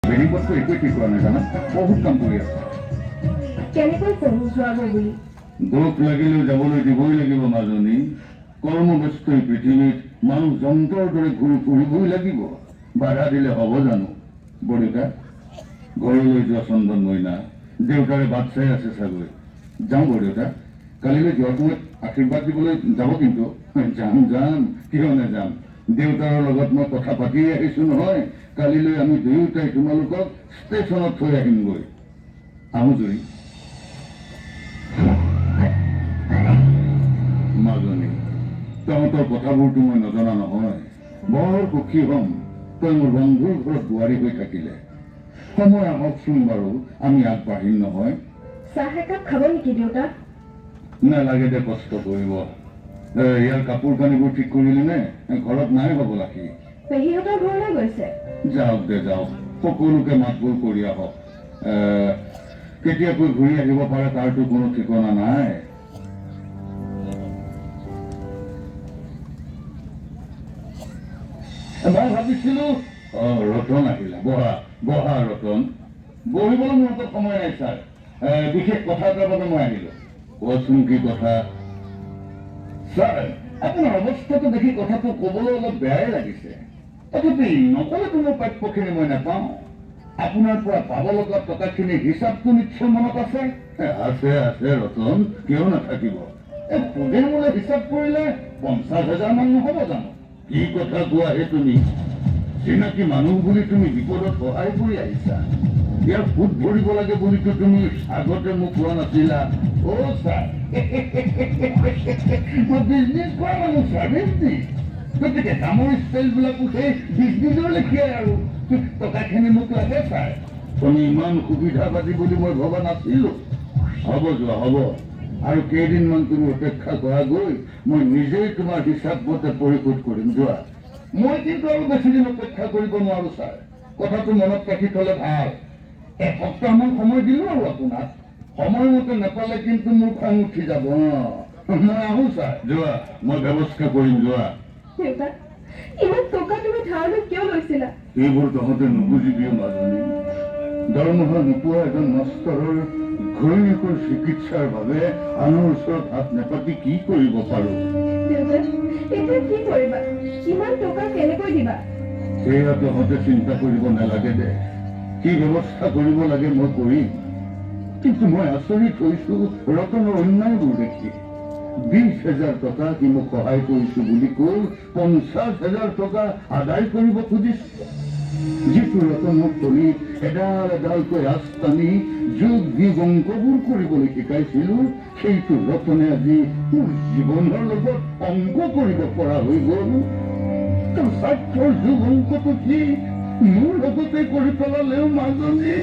Bedding পটটো একোৱে ঠিক কৰা নাই জানা, বহুত কাম কৰি আছে। কেনেকৈ কওঁ যোৱাগৈ বুলি? দুখ লাগিলেও যাবলৈ দিবই লাগিব মাজনী। কৰ্মব্যস্ত এই পৃথিৱীত মানুহ যন্ত্ৰৰ দৰে ঘূৰি ফুৰিবই লাগিব। বাধা দিলে হ'ব জানো? বৰদেউতা, ঘৰলৈ যোৱা। চন্দন মইনা দেউতাৰে বাট চাই আছে চাগৈ। যাওঁ বৰদেউতা। কালিলৈ যোৱাৰ সময়ত আশীৰ্বাদ দিবলৈ যাব কিন্তু। যাম যাম, কিয় নাযাম? দেউতাৰৰ লগত মই কথা পাতিয়ে আহিছো নহয়। কালিলৈ আমি দুয়োটাই তোমালোকক ষ্টেচনত থৈ আহিমগৈ। আহোঁ জুৰি। মাজনী, তহঁতৰ কথাবোৰতো মই নজনা নহয়। বৰ সুখী হ'ম তই মোৰ বন্ধুৰ ঘৰত বোৱাৰী হৈ থাকিলে। সময় আহকচোন বাৰু, আমি আগবাঢ়িম নহয়। চাহ একাপ খাব নেকি দেউতা? নালাগে দে কষ্ট কৰিব। ইয়াৰ কাপোৰ কানিবোৰ ঠিক কৰিলি নে? ঘৰত নাই হ'বলা সি। পেহীহঁতৰ ঘৰলৈ গৈছে। যাওক দে যাওক, সকলোকে মাতবোল কৰি আহক। কেতিয়াকৈ ঘূৰি আহিব পাৰে তাৰতো কোনো ঠিকনা নাই। মই ভাবিছিলো, অ ৰতন আহিলা, বহা বহা ৰতন। বহিবলৈ মোৰ হাতত সময় নাই ছাৰ। বিশেষ কথা এটাৰ বাবে মই আহিলো। কোৱাচোন কি কথা? ছাৰ, আপোনাৰ অৱস্থাটো দেখি কথাটো ক'বলৈ অলপ বেয়াই লাগিছে। তথাপি নক'লেতো মোৰ প্ৰাপ্যখিনি মই নাপাওঁ। আপোনাৰ পৰা পাব লগা টকাখিনিৰ হিচাপটো নিশ্চয় মনত আছে? আছে আছে ৰতন, কিয় নাথাকিব? এই সুদে মোলে হিচাপ কৰিলে 50,000 মান নহ'ব জানো? কি কথা কোৱাহে তুমি? চিনাকি মানুহ বুলি তুমি বিপদত সহায় কৰি আহিছা, ইয়াৰ সুদ ভৰিব লাগে বুলিতো তুমি আগতে মোক কোৱা নাছিলা। অ' ছাৰ, মই বিজনেছ কৰা মানুহ ছাৰ, বিজনেছ। গতিকে কামৰ ষ্টাইলবিলাকো সেই বিজনেছৰ লেখীয়াই আৰু। টকাখিনি মোক লাগে ছাৰ। তুমি ইমান সুবিধাবাদী বুলি মই ভবা নাছিলো। হ'ব যোৱা, হ'ব। আৰু কেইদিনমান তুমি অপেক্ষা কৰাগৈ, মই নিজেই তোমাৰ হিচাপ মতে পৰিশোধ কৰিম। যোৱা। মই কিন্তু আৰু বেছিদিন অপেক্ষা কৰিব নোৱাৰো ছাৰ। কথাটো মনত ৰাখি থলে ভাল। এসপ্তাহমান সময় দিলো আৰু আপোনাক। সময়মতে নাপালে কিন্তু মোৰ খং উঠি যাব। মই আহোঁ ছাৰ। যোৱা, মই ব্যৱস্থা কৰিম, যোৱা। দেউতা, ইমান টকা তুমি ধাৰলৈ কিয় লৈছিলা? এইবোৰ তহঁতে নুবুজিবি মাজনী। দৰমহা নোপোৱা এজন মাষ্টৰৰ ঘৈণীয়েকৰ চিকিৎসাৰ বাবে আনৰ ওচৰত হাত নেপাতি কি কৰিব পাৰো? দেউতা, এতিয়া কি কৰিবা? ইমান টকা কেনেকৈ দিবা? সেয়া তহঁতে চিন্তা কৰিব নালাগে দে। কি ব্যৱস্থা কৰিব লাগে মই কৰিম। কিন্তু মই আচৰিত হৈছো ৰতনৰ অন্যায়বোৰ দেখি। 20,000 টকা সি মোক সহায় কৰিছো বুলি কৈ 50,000 টকা আদায় কৰিব খুজিছে। যিটো ৰতনক তলিত এডাল এডালকৈ আঁচ টানি যোগ বিয়োগ অংকবোৰ কৰিবলৈ শিকাইছিলো, সেইটো ৰতনে আজি মোৰ জীৱনৰ লগত অংক কৰিব পৰা হৈ গ'ল। তোৰ স্বাৰ্থৰ যোগ অংকটো কি মোৰ লগতে কৰি পেলালেও মাজনী।